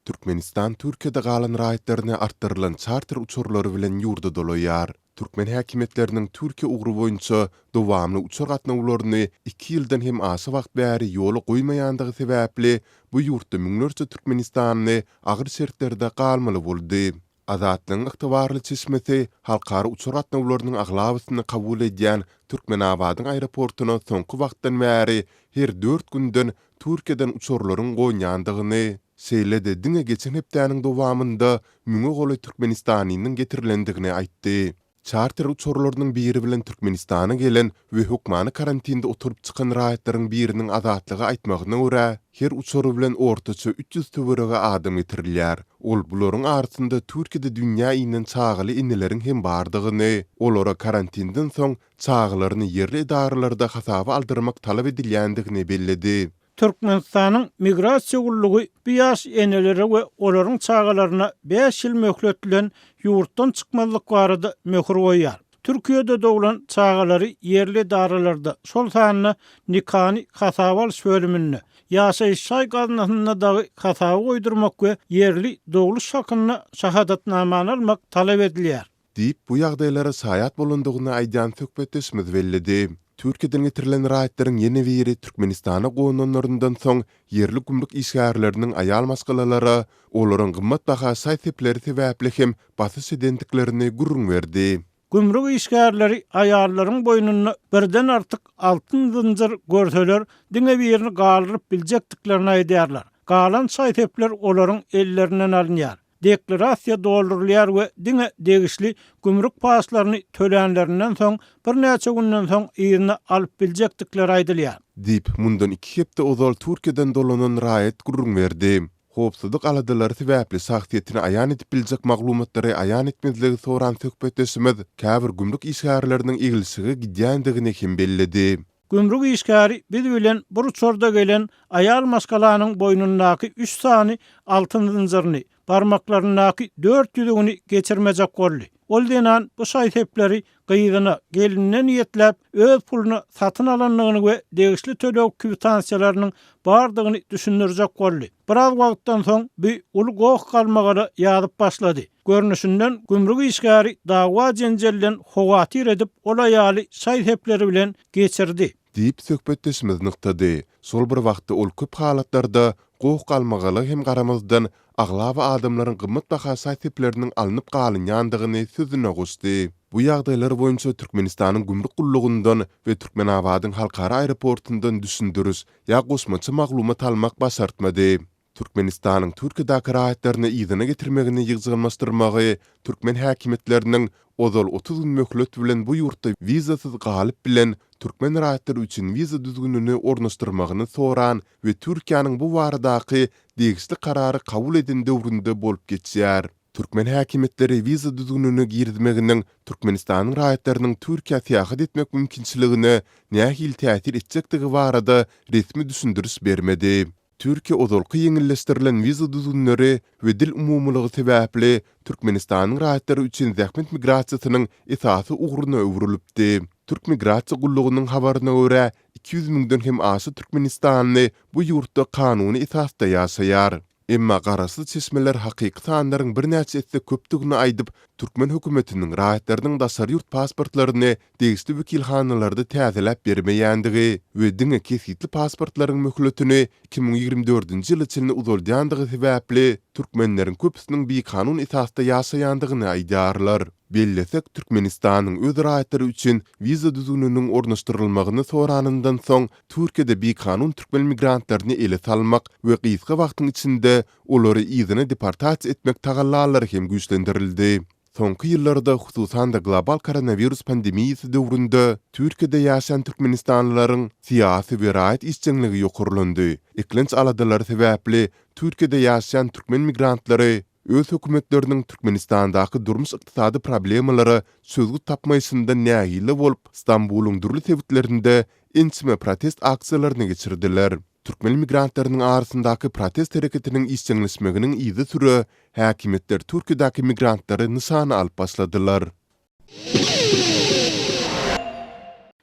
Türkmenistan Türkiýede galan raýatlaryny artdyrylan çarter uçarlary bilen ýurda dolaýar. Türkmen häkimiýetleriniň Türkiýe ugry boýunça dowamly uçar gatnawlaryny iki ýyldan hem aşa wagt bäri ýola goýmaýandygy sebäpli, bu ýurtda müňlerçe türkmenistanly agyr şertlerde galmaly boldy. Azatlygyň ygtybarly çeşmesi halkara uçar gatnawlarynyň aglabasyny kabul edýän Türkmenabadyň aeroportuna soňky wagtdan bäri her dört günden Türkiýeden uçarlaryň gonýandygyny, şeýle-de diňe geçen hepdäniň dowamynda müňe golaý türkmenistanlynyň getirilendigini aýtdy. Çarter uçarlarynyň biri bilen Türkmenistana gelen we hökmany karantinde oturyp çykan raýatlaryň biriniň Azatlyga aýtmagyna görä, her uçary bilen ortaça 300 töweregi adam getirilýär. Ol bularyň arasynda Türkiýede dünýä inen çagaly eneleriň hem bardygyny, olara karantinden soň çagalaryny ýerli edaralarda hasaba aldyrmak talap edilýändigini belledi. Türkmenistanyň Migrasiýa gullugy bu ýaş enelere we olaryň çagalaryna bäş ýyl möhlet bilen ýurtdan çykmazlyk barada möhür goýýar. Türkiýede doglan çagalary ýerli edaralarda, şol sanda nikany hasaba alyş bölüminde, ýaşaýyş jaý gaznasynda dagy hasaba goýdurmak we ýerli dogluş hakynda şahadatnamany almak talap edilýär. Diýip, bu ýagdaýlara şaýat bolandygyny aýdýan söhbetdeşimiz belledi. Türkiýeden getirilen raýatlaryň ýene biri Türkmenistana gonanlaryndan soň ýerli gümrük işgärleriniň aýal maşgalalara olaryň gymmatbaha şaý-sepleri sebäpli hem basyş edendiklerini gürrüň berdi. Gümrük işgärleri aýallaryň boýnunda birden artyk altyn zynjyr görseler, diňe birini galdyryp biljekdiklerini aýdýarlar. Galan şaý-sepler olaryň ellerinden alynýar. Deklarasiýa doldurylýar we diňe degişli gümrük paçlaryny tölänlerinden soň birnäçe günden soň yzyna alyp biljekdikleri aýdylýar. Diýip, mundan iki hepde ozal Türkiýeden dolanan raýat gürrüň berdi. Howpsuzlyk aladalary sebäpli şahsyýetini aýan edip biljek maglumatlary aýan etmezligi soran söhbetdeşimiz käbir gümrük işgärleriniň eglişige gidýändigini hem belledi. Gümrük işgäri biz bilen bir uçarda gelen aýal maşgalanyň boýnundaky üç sany altyn zynjyryny, barmaklaryndaky dört ýüzügini geçirmejek boldy. Ol zenan bu şaý-sepleri gyzyna, gelinine niýetläp, öz puluna satyn alandygyny we degişli töleg kwitansiýalarynyň bardygyny düşündirjek boldy. Biraz wagtdan soň bu uly goh-galmagala ýazyp başlady. Görnüşinden, gümrük işgäri dawa-jenjelden howatyr edip, ol aýaly şaý-sepleri bilen geçirdi. Diýip, söhbetdeşimiz nygtady. Şol bir wagtda ol köp halatlarda goh-galmagala hem garamazdan, aglaba adamlaryň gymmatbaha şaý-sepleriniň alnyp galynýandygyny sözüne goşdy. Bu ýagdaýlar boýunça Türkmenistanyň Gümrük gullugyndan we Türkmenabadyň halkara aeroportundan düşündiriş ýa goşmaça maglumat almak başartmady. Türkmenistanyň Türkiýedäki raýatlaryny yzyna getirmegini ýygjamlaşdyrmagy türkmen häkimiýetleriniň ozal 30 gün möhlet bilen bu ýurtda wizasyz galyp bilen türkmen raýatlary üçin wiza düzgünini ornaşdyrmagyny soran we Türkiýäniň bu baradaky degişli karary kabul eden döwründe bolup geçýär. Türkmen häkimiýetleri wiza düzgünini girizmeginiň Türkmenistanyň raýatlarynyň Türkiýä syýahat etmek mümkinçiligine nähili täsir etjekdigi barada resmi düşündiriş bermedi. Türkiýe ozalky ýeňilleşdirilen wiza düzgünleri we dil umumylygy sebäpli Türkmenistanyň raýatlary üçin zähmet migrasiýasynyň esasy ugruna öwrülipdi. Türk migrasiýa gullugynyň habaryna görä, 200 müňden hem aşa türkmenistanly bu ýurtda kanuny esasda ýaşaýar. Emma garaşsyz çeşmeler hakyky sanlaryň birnäçe esse köpdügini aýdyp, türkmen hökümetiniň raýatlarynyň daşary ýurt pasportlaryny degişli wekilhanalarda täzeläp bermeýändigi we diňe kesgitli pasportlaryň möhletini 2024-nji ýyla çenli uzaldýandygy sebäpli türkmenleriň köpüsiniň bikanun esasda ýaşaýandygyny aýdýarlar. Bellesek, Türkmenistanyň öz raýatlary üçin wiza düzgüniniň ornaşdyrylmagyny soranyndan soň, Türkiýede bikanun türkmen migrantlaryny ele salmak we gysga wagtyň içinde olary yzyna deportasiýa etmek tagallalary hem güýçlendirildi. Soňky ýyllarda, hususan-da global koronawirus pandemiýasy döwründe Türkiýede ýaşaýan türkmenistanlylaryň syýasy we raýat işjeňligi ýokarlandy. Eklenç aladalary sebäpli Türkiýede ýaşaýan türkmen migrantlary öz hökümetleriniň Türkmenistandaky durmuş-ykdysady problemalara çözgüt tapmaýşyndan nägile bolup, Stambulyň dürli sebitlerinde ençeme protest aksiýalaryny geçirdiler. Türkmen migrantlarynyň arasyndaky protest hereketiniň işjeňleşmeginiň yzysüre häkimiýetler Türkiýedäki migrantlary nyşana alyp başladylar.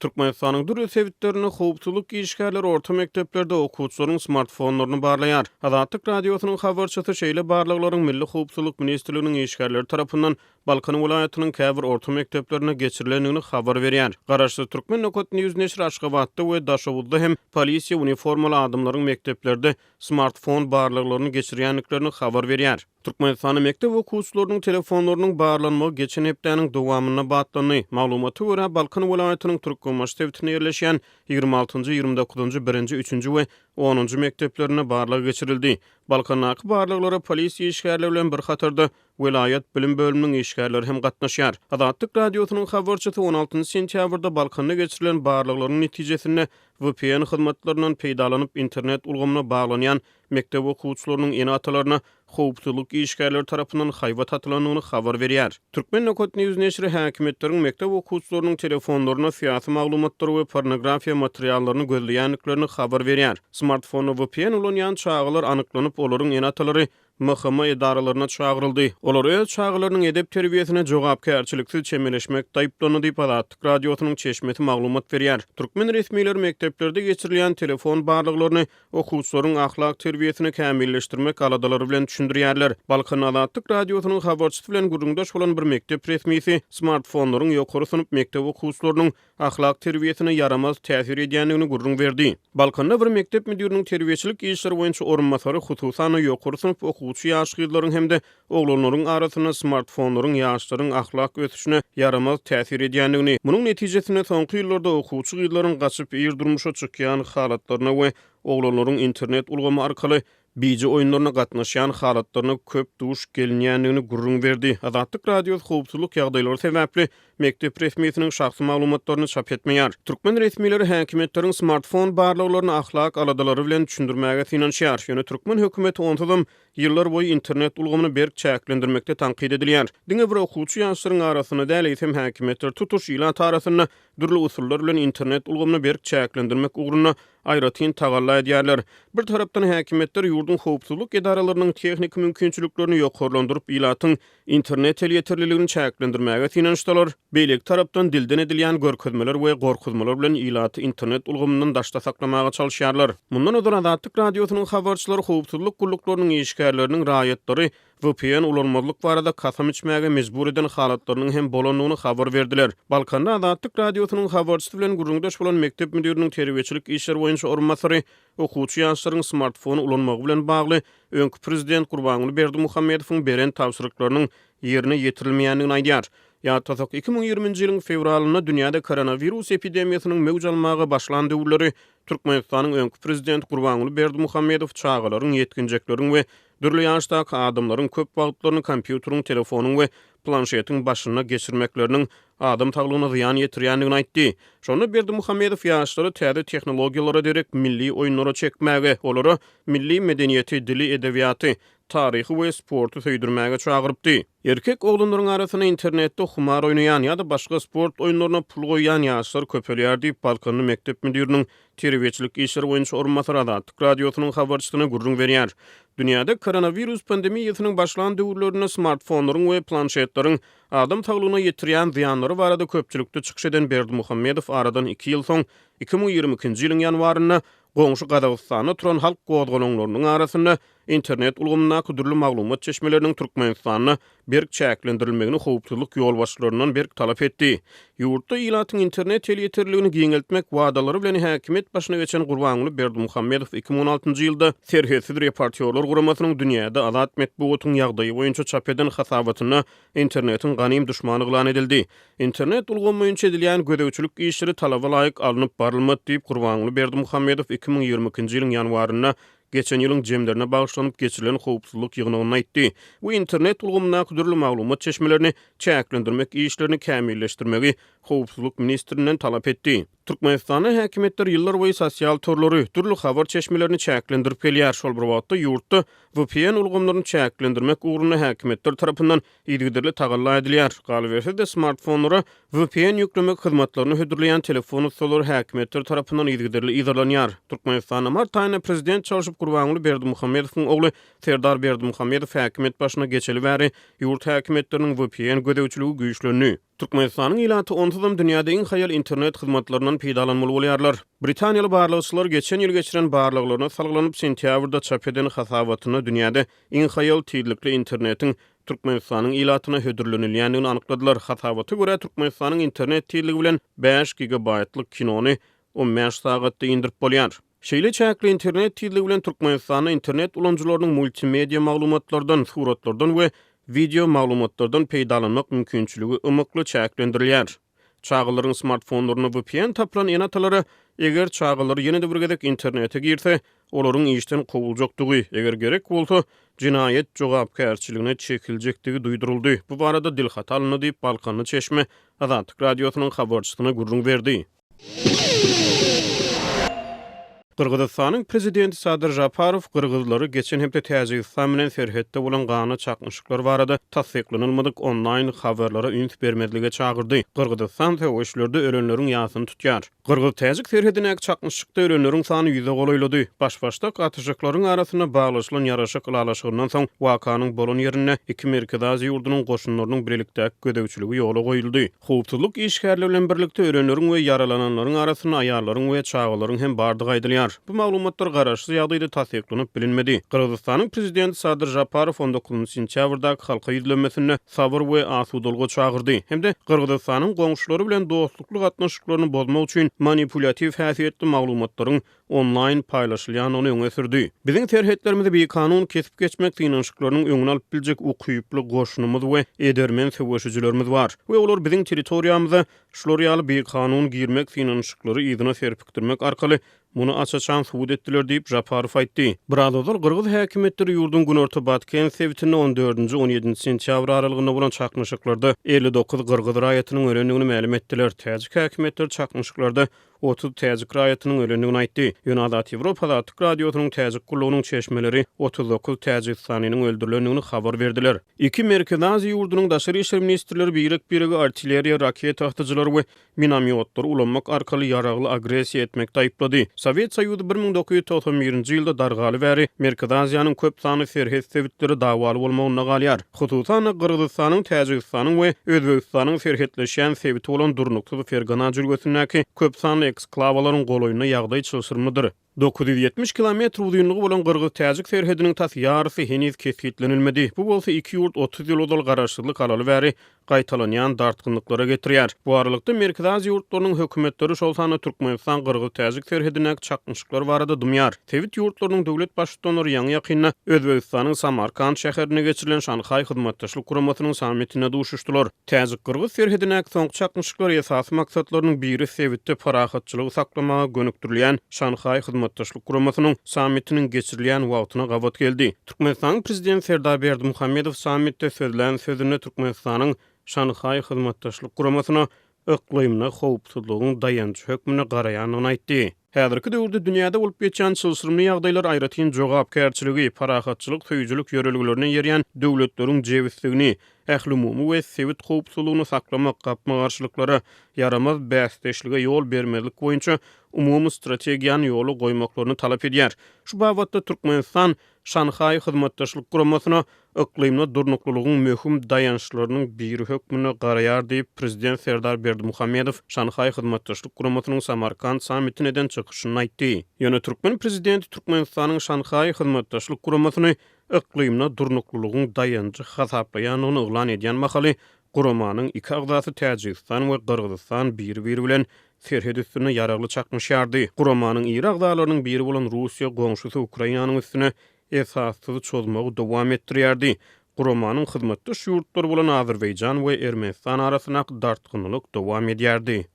Türkmenistanyň dürli sebitlerinde howpsuzlyk işgärleri orta mekdeplerde okuwçylaryň smartfonlaryny barlaýar. Azatlyk Radiosynyň habarçysy şeýle barlaglaryň Milli howpsuzlyk ministrliginiň işgärleri tarapyndan Balkan welaýatynyň käbir orta mekdeplerinde geçirilendigini habar berýär. Garaşsyz Türkmen Nokat News neşiri Aşgabatda we Daşoguzda hem polisiýa uniformaly adamlaryň mekdeplerde smartfon barlaglaryny geçirýändiklerini habar berýär. Türkmenistanda mekdep okuwçylarynyň telefonlarynyň barlanmagy geçen hepdäniň dowamynda batlandy. Maglumata görä, Balkan welaýatynyň Türkmenbaşy sebitinde ýerleşýän ýigrimi altynjy, ýigrimi dokuzynjy, birinji, üçünji we onunjy mekdeplerinde barlag geçirildi. Balkandaky barlaglara polisiýa işgärleri bilen bir hatarda welaýat bilim bölüminiň işgärleri hem gatnaşýar. Azatlyk Radiosynyň habarçysy on altynjy sentýabrda Balkanda geçirilen barlaglaryň netijesinde vpn hyzmatlaryndan peýdalanyp internet ulgamyna baglanýan mekdep okuwçylarynyň ene-atalaryna howpsuzlyk işgärleri tarapyndan haýbat atylandygyny habar berýär. Turkmen nokat news neşiri häkimiýetleriň mekdep okuwçylarynyň telefonlaryna syýasy maglumatlary we pornografiýa materiallaryny gözleýändiklerini habar berýär. Smartfonda vpn ulanýan çagalar anyklanyp, olaryň ene-atalary MHM edaralaryna çagyryldy. Olar öz çagalarynyň edep-terbiýesine jogapkärçiliksiz çemeleşmekde aýyplandy diýip, Azatlyk Radiosynyň çeşmesi maglumat berýär. Türkmen resmileri mekdeplerde geçirilýän telefon barlaglaryny okuwçylaryň ahlak terbiýesini kämilleşdirmek aladalary bilen düşündirýärler. Balkanda Azatlyk Radiosynyň habarçysy bilen gürrüňdeş bolan bir mekdep resmisi smartfonlaryň ýokary synp mekdep okuwçylarynyň ahlak terbiýesine ýaramaz täsir edýändigini gürrüň berdi. Balkanda bir mekdep müdiriniň terbiýeçilik işleri boýunça orunbasary hususan-da ýokary synp okuwçy ýaş gyzlaryň hem-de oglanlaryň arasynda smartfonlaryň ýaşlaryň ahlak ösüşine ýaramaz täsir edýändigini, munuň netijesinde soňky ýyllarda okuwçy gyzlaryň gaçyp ir durmuşa çykýan halatlaryna we oglanlaryň internet ulgamy arkaly bije oýunlaryna gatnaşýan halatlaryna köp duş gelinýändigini gürrüň berdi. Azatlyk Radiosy howpsuzlyk ýagdaýlary sebäpli mekdep resmisiniň şahsy maglumatlaryny çap etmeýär. Türkmen resmileri häkimiýetleriň smartfon barlaglaryny ahlak aladalary bilen düşündirmäge synanyşýar. Ýöne türkmen hökümeti onsuzam ýyllar boýy internet ulgamyny berk çäklendirmekde tankyt edilýär. Diňe bir okuwçy ýaşlaryň arasynda däl, eýsem häkimiýetler tutuş ilat arasynda dürli usullar bilen internet ulgamyny berk çäklendirmek ugrunda aýratyn tagalla edýärler. Bir tarapdan häkimiýetler ýurduň howpsuzlyk edaralarynyň tehniki mümkinçiliklerini ýokarlandyryp, ilatyň internet elýeterliligini çäklendirmäge synanyşsalar, beýleki tarapdan dilden edilýän görkezmeler we gorkuzmalar bilen ilaty internet ulgamyndan daşda saklamaga çalyşýarlar. Mundan ozal Azatlyk Radiosynyň habarçylary howpsuzlyk gulluklarynyň işgärleriniň raýatlary VPN ulanmazlyk barada kasam içmäge mejbur eden halatlarynyň hem bolandygyny habar berdiler. Balkanda Azatlyk Radiosynyň habarçysy bilen gürrüňdeş bolan mekdep müdiriniň terbiýeçilik işleri boýunça orunbasary okuwçy ýaşlaryň smartfony ulanmagy bilen bagly öňki prezident Gurbanguly Berdimuhamedowyň beren tabşyryklarynyň ýerine ýetirilmeýändigini aýdýar. Ýatlasak, 2020-nji ýylyň fewralynda dünýäde koronawirus epidemiýasynyň möwç almaga başlan döwürleri Türkmenistanyň öňki prezidenti Gurbanguly Berdimuhamedow çagalaryň, ýetginjekleriň we Dürli ýaşdaky adamlaryň köp wagtlaryny kompýuteriň, telefonyň we planşetiň başynda geçirmekleriniň adam saglygyna zyýan ýetirýändigini aýtdy. Şonda Berdimuhamedow ýaşlary täze tehnologiýalara derek milli oýunlara çekmäge, olara milli medeniýeti, dili, edebiýaty, taryhy we sporty söýdürmäge çagyrypdy. Erkek oglanlaryň arasynda internetde humar oýnaýan ýa-da başga sport oýunlaryna pul goýýan ýaşlar köpelýär diýip, balkanly mekdep müdiriniň terbiýeçilik işleri boýunça orunbasary Azatlyk Radiosynyň habarçysyna gürrüň berýär. Dünýäde koronawirus pandemiýasynyň başlan döwürlerinde smartfonlaryň we planşetleriň adam saglygyna ýetirýän zyýanlary barada köpçülikde çykyş eden Berdimuhamedow aradan iki ýyl soň, 2022-nji ýylyň ýanwarynda goňşy Gazagystanda turan halk gozgalaňlarynyň arasynda internet ulgamyndaky dürli maglumat çeşmeleriniň Türkmenistanda berk çäklendirilmegini howpsuzlyk ýolbaşçylaryndan berk talap etdi. Ýurtda ilatyň internet elýeterliligini giňeltmek wadalary bilen häkimiýet başyna geçen Gurbanguly Berdimuhamedow 2016-njy ýylda Serhetsiz reportýorlar guramasynyň dünýäde azat metbugatyň ýagdaýy boýunça çap eden hasabatynda internetiň ganym duşmany yglan edildi. Internet ulgamy boýunça edilýän gözegçilik işleri talaba laýyk alnyp barylmady diýip, Gurbanguly Berdimuhamedow 2022-nji ýylyň ýanwarynda geçen ýylyň jemlerine bagyşlanyp geçirilen howpsuzlyk ýygnagynda aýtdy we internet ulgamyndaky dürli maglumat çeşmelerini çäklendirmek işlerini kämilleşdirmegi howpsuzlyk ministrinden talap etdi. Türkmenistanda häkimiýetler ýyllarboýy sosial torlary, dürli habar çeşmelerini çäklendirip gelýär. Şol bir wagtda, ýurtda vpn ulgamlaryny çäklendirmek ugrunda häkimiýetler tarapyndan yzygiderli tagalla edilýär. Galyberse-de, smartfonlara vpn ýüklemek hyzmatlaryny hödürleýän telefon ussalary häkimiýetler tarapyndan yzygiderli yzarlanýar. Türkmenistanda mart aýynda prezident çalşyp Gurbanguly Berdimuhamedowyň ogly Serdar Berdimuhamedow häkimiýet başyna geçeli bäri ýurt häkimiýetleriniň vpn gözegçiligi güýçlendi. Türkmenistanyň ilaty onsuzam dünýäde iň haýal internet hyzmatlaryndan peýdalanmaly bolýarlar. Britaniýaly barlagçylar geçen ýyl geçiren barlaglaryna salgylanyp, sentýabrda çap eden hasabatynda dünýäde iň haýal tizlikli internetiň Türkmenistanyň ilatyna hödürlenilýändigini anykladylar. Hasabata görä, Türkmenistanyň internet tizligi bilen bäş gigabaýtlyk kinony 15 sagatda indirip bolýar. Şeýle çäkli internet tizligi bilen Türkmenistanda internet ulanyjylarynyň multimedia maglumatlardan, suratlardan we wideo maglumatlardan peýdalanmak mümkinçiligi ymykly çäklendirilýär. Çagalaryň smartfonlarynda vpn tapylan ene-atalara, eger çagalary ýene-de bir gezek internete girse, olaryň işden kowuljakdygy, eger gerek bolsa, jenaýat jogapkärçiligine çekiljekdigi duýduryldy. Bu barada dilhata alyndy diýip, balkanly çeşme Azatlyk Radiosynyň habarçysyna gürrüň berdi. Gyrgyzystanyň prezidenti Sadyr Žaparow gyrgyzlary geçen hepde Täjigistan bilen serhetde bolan ganly çaknyşyklar barada tassyklanylmadyk onlaýn habarlara üns bermezlige çagyrdy. Gyrgyzystan söweşlerde ölenleriň ýasyny tutýar. Gyrgyz-täjik serhedindäki çaknyşykda ölenleriň sany ýüze golaýlady. Baş-başdak atyşyklaryň arasynda baglaşylan ýaraşyk ylalaşygyndan soň wakanyň bolan ýerinde iki Merkezi Aziýa ýurdunyň goşunlarynyň bilelikdäki gözegçiligi ýola goýuldy. Howpsuzlyk işgärleri bilen birlikde ölenleriň we ýaralananlaryň arasynda aýallaryň we çagalaryň hem bardygy aýdylýar. Bu maglumatlar garaşsyz ýagdaýda tassyklanyp bilinmedi. Gyrgyzystanyň prezidenti Sadyr Žaparow on dokuzynjy sentýabrdaky halka ýüzlenmesinde sabyr we asudalyga çagyrdy hem-de Gyrgyzystanyň goňşulary bilen dostlukly gatnaşyklaryny bozmak üçin manipulýatiw häsiýetli maglumatlaryň onlaýn paýlaşylýandygyny öňe sürdi. Biziň serhetlerimizi bikanun kesip geçmek synanyşyklarynyň öňüni alyp biljek ukyply goşunymyz we edermen söweşijilerimiz bar we olar biziň territoriýamyza şular ýaly bikanun girmek synanyşyklary yzyna serpikdirmek arkaly muny aç-açan subut etdiler diýip, Žaparow aýtdy. Biraz ozal gyrgyz häkimiýetleri ýurduň günorta Batken sebitinde on dördünji, on ýedinji sentýabr aralygynda bolan çaknyşyklarda 59 gyrgyz raýatynyň ölendigini mälim etdiler. Täjik häkimiýetleri çaknyşyklarda 30 täjik raýatynyň ölendigini aýtdy. Ýöne Azat Ýewropa Azatlyk Radiosynyň täjik gullugynyň çeşmeleri 39 täjigistanlynyň öldürilendigini habar berdiler. Iki Merkezi Aziýa ýurdunyň daşary işler ministrleri birek-birege artilleriýa, raketa atyjylary we minomýotlary ulanmak arkaly ýaragly agressiýa etmekde aýyplady. Sowet Soýuzy 1991-nji ýylda dargaly bäri Merkezi Aziýanyň köp sanly serhet sebitleri dawaly bolmagynda galýar. Hususan-da, Gyrgyzystanyň, Täjigistanyň we Özbegistanyň serhetleşýän sebiti bolan durnuksyz Fergana jülgesindäki köp sanly eksklawalaryň golaýynda ýagdaý çylşyrymlydyr. 970 kilometr uzynlygy bolan gyrgyz-täjik serhediniň tas ýarysy heniz kesgitlenilmedi. Bu bolsa iki ýurt 30 ýyl ozal garaşsyzlyk alaly bäri gaýtalanýan dartgynlyklara getirýär. Bu aralykda, Merkezi Aziýa ýurtlarynyň hökümetleri, şol sanda Türkmenistan gyrgyz-täjik serhedindäki çaknyşyklar barada dymýar. Sebit ýurtlarynyň döwlet Baştutanlary ýaňy-ýakynda Özbegistanyň Samarkant şäherinde geçirilen Şanhaý Hyzmatdaşlyk Guramasynyň sammitinde duşuşdylar. Täjik-gyrgyz serhedindäki soňky çaknyşyklar esasy maksatlarynyň biri sebitde parahatçylygy saklamaga gönükdirilýän Şanhaý Hyzmatdaşlyk Guramasynyň sammitiniň geçirilýän wagtyna gabat geldi. Türkmenistanyň Prezidenti Serdar Berdimuhamedow sammitde sözlän sözünde Türkmenistanyň Şanhaý Hyzmatdaşlyk Guramasyna yklymda howpsuzlygyň daýanjy hökmünde garaýandygyny aýtdy. Häzirki döwürde dünýäde bolup geçýän çylşyrymly ýagdaýlar aýratyn jogapkärçiligi, parahatçylyk söýüjilik ýörelgelerine eýerýän döwletleriň jebisligini, ählumumy we sebit howpsuzlygyny saklamak, gapma-garşylyklara, ýaramaz bäsdeşlige ýol bermezlik boýunça umumy strategiýany ýola goýmaklaryny talap edýär. Şu babatda Türkmenistan Şanhaý Hyzmatdaşlyk Guramasyna yklymda durnuklylygyň möhüm daýançlarynyň biri hökmünde garaýar diýip, Prezident Serdar Berdimuhamedow Şanhaý Hyzmatdaşlyk Guramasynyň Samarkant sammitinde eden çykyşynda aýtdy. Ýöne türkmen prezidenti Türkmenistanyň Şanhaý Hyzmatdaşlyk Guramasyny yklymda durnuklylygyň daýanjy hasaplaýandygyny yglan edýän mahaly, guramanyň iki agzasy Täjigistan we Gyrgyzystan biri-biri bilen serhet üstünde ýaragly çaknyşýardy. Guramanyň iri agzalarynyň biri bolan Russiýa goňşusy Ukrainanyň üstüne esassyz çozmagy dowam etdirýärdi. Guramanyň hyzmatdaş ýurtlary bolan Azerbaýjan we Ermenistan arasyndaky dartgynlylyk dowam edýärdi.